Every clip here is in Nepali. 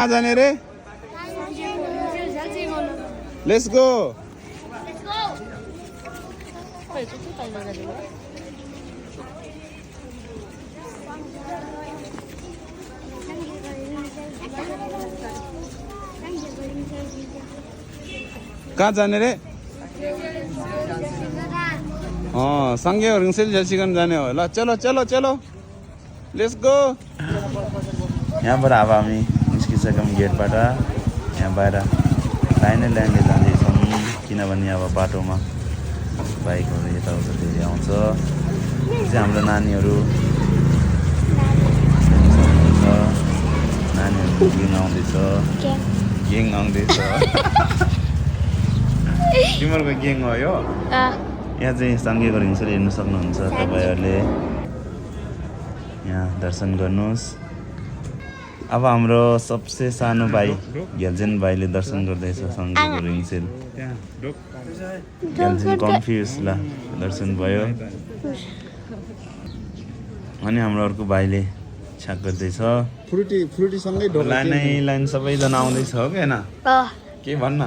कहाँ जाने रे? Let's go. कहाँ जाने रे? सँगै रिङ्सेल झ्यालसिगन जाने हो। ल चलो चलो चलो लेट्स गो। यहाँबाट अब हामी निस्किसक्यौँ गेटबाट। यहाँ बाहिर लाइनले जाँदैछौँ किनभने अब बाटोमा बाइकहरू यताउता धेरै आउँछ। चाहिँ हाम्रो नानीहरू ग्याङ आउँदैछ। ग्याङ आउँदैछ। तिमीहरूको ग्याङ हो यो? यहाँ चाहिँ सँगैको रिङ्सेल हेर्नु सक्नुहुन्छ तपाईँहरूले। यहाँ दर्शन गर्नुहोस्। अब हाम्रो सबसे सानो भाइ घ्यालजेन भाइले दर्शन गर्दैछ सँगैको रिङ्सेल। घ्यालजेन कन्फ्युज ल दर्शन भयो। अनि हाम्रो अर्को भाइले छ्याक गर्दैछ। फ्रुटी सँगै लाइन सबैजना आउँदैछ हो कि होइन? के भन्न?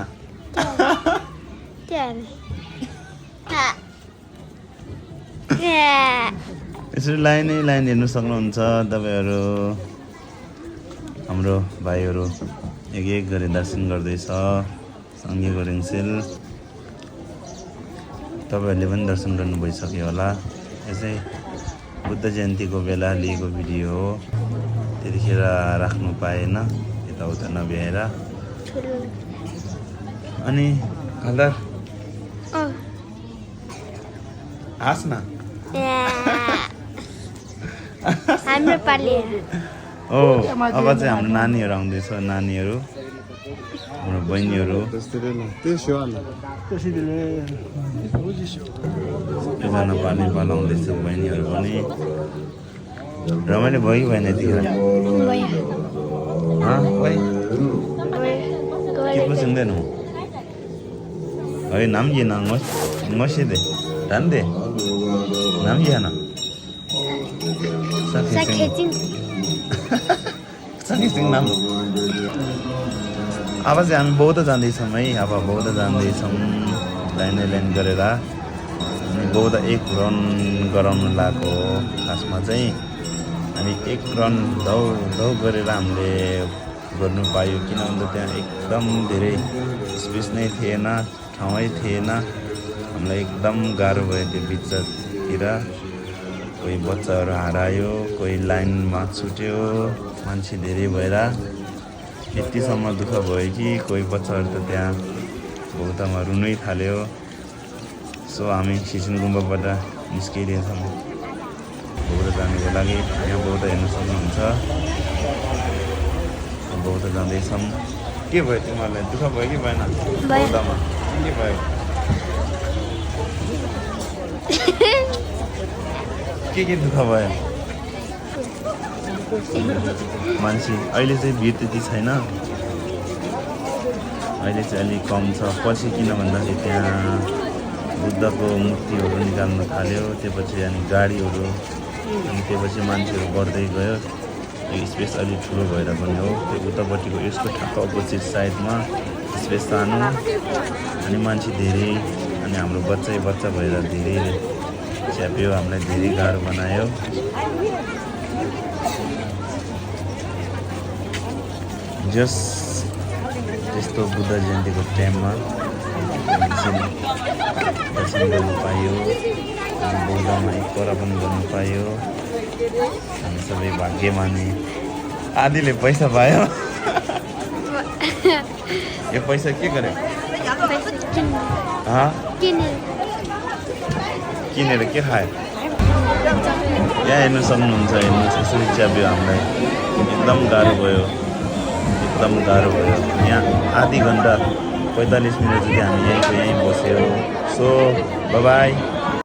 यसरी लाइन हेर्नु सक्नुहुन्छ तपाईँहरू। हाम्रो भाइहरू एक एक गरी दर्शन गर्दैछ सँगैको रिङ्सेल। तपाईँहरूले पनि दर्शन गर्नु भइसक्यो होला। यसै बुद्ध जयन्तीको बेला लिएको भिडियो हो। त्यतिखेर राख्नु पाएन यताउता नभ्याएर। अनि हल्दार हाँस न। हाम्रो पाली हो अब चाहिँ हाम्रो नानीहरू आउँदैछ। नानीहरू हाम्रो बहिनीहरू एकजना पानी पालाउँदैछ बहिनीहरू पनि। रमाइलो भयो कि भएन यतिखेर? के पो सुन्दैनौ? है नाम ये ना ngoshe de dan de नाम ये ना सखी सिंह नाम। अब चाहिँ हामी बौद्ध जाँदैछौँ है। अब बौद्ध जाँदैछौँ लाइन गरेर। अनि बौद्ध एक रन गराउनु लागेको हो खासमा चाहिँ। अनि एक रन धौ गरेर हामीले गर्नु पायो किनभने त्यहाँ एकदम धेरै स्पेस नै थिएन, ठाउँै थिएन। हामीलाई एकदम गाह्रो भयो त्यो बिचतिर। कोही बच्चाहरू हरायो, कोही लाइनमा छुट्यो, मान्छे धेरै भएर यतिसम्म दुःख भयो कि कोही बच्चाहरू त त्यहाँ बौद्धमा रुनै थाल्यो। सो हामी सिसिन गुम्बाबाट निस्किरहेछौँ बौद्ध जानुको लागि। यहाँ बौद्ध हेर्न सक्नुहुन्छ। बौद्ध जाँदैछौँ। के भयो तिमीहरूलाई? दुःख भयो कि भएन बौद्धमा? के भयो? के दुःख भयो? मान्छे अहिले चाहिँ भिड त्यति छैन। अहिले चाहिँ अलिक कम छ। पछि किन भन्दाखेरि त्यहाँ बुद्धको मूर्तिहरू निकाल्न थाल्यो। त्यसपछि अनि गाडीहरू, अनि त्यसपछि मान्छेहरू बढ्दै गयो। स्पेस अलिक ठुलो भएर पनि हो। त्यो उतापट्टिको यसको ठ्याक्क अपोजिट साइडमा स्पेस सानो अनि मान्छे धेरै। अनि हाम्रो बच्चा भएर धेरै च्याप्यो। हामीलाई धेरै गाह्रो बनायो। जस त्यस्तो बुद्ध जयन्तीको टाइममा दर्शन गर्नु पायो। बौद्धमा एकपरा पनि गर्नु पायो। हामी सबै भाग्यमानी। आदिले पैसा पायो। यो पैसा के गर्यो? किनेर के खायो? यहाँ हेर्नु सक्नुहुन्छ। हेर्नुहोस् यसरी च्याप्यो हामीलाई। एकदम गाह्रो भयो। यहाँ आधी घन्टा 45 मिनट जति हामी यहीँ बस्यो। So by.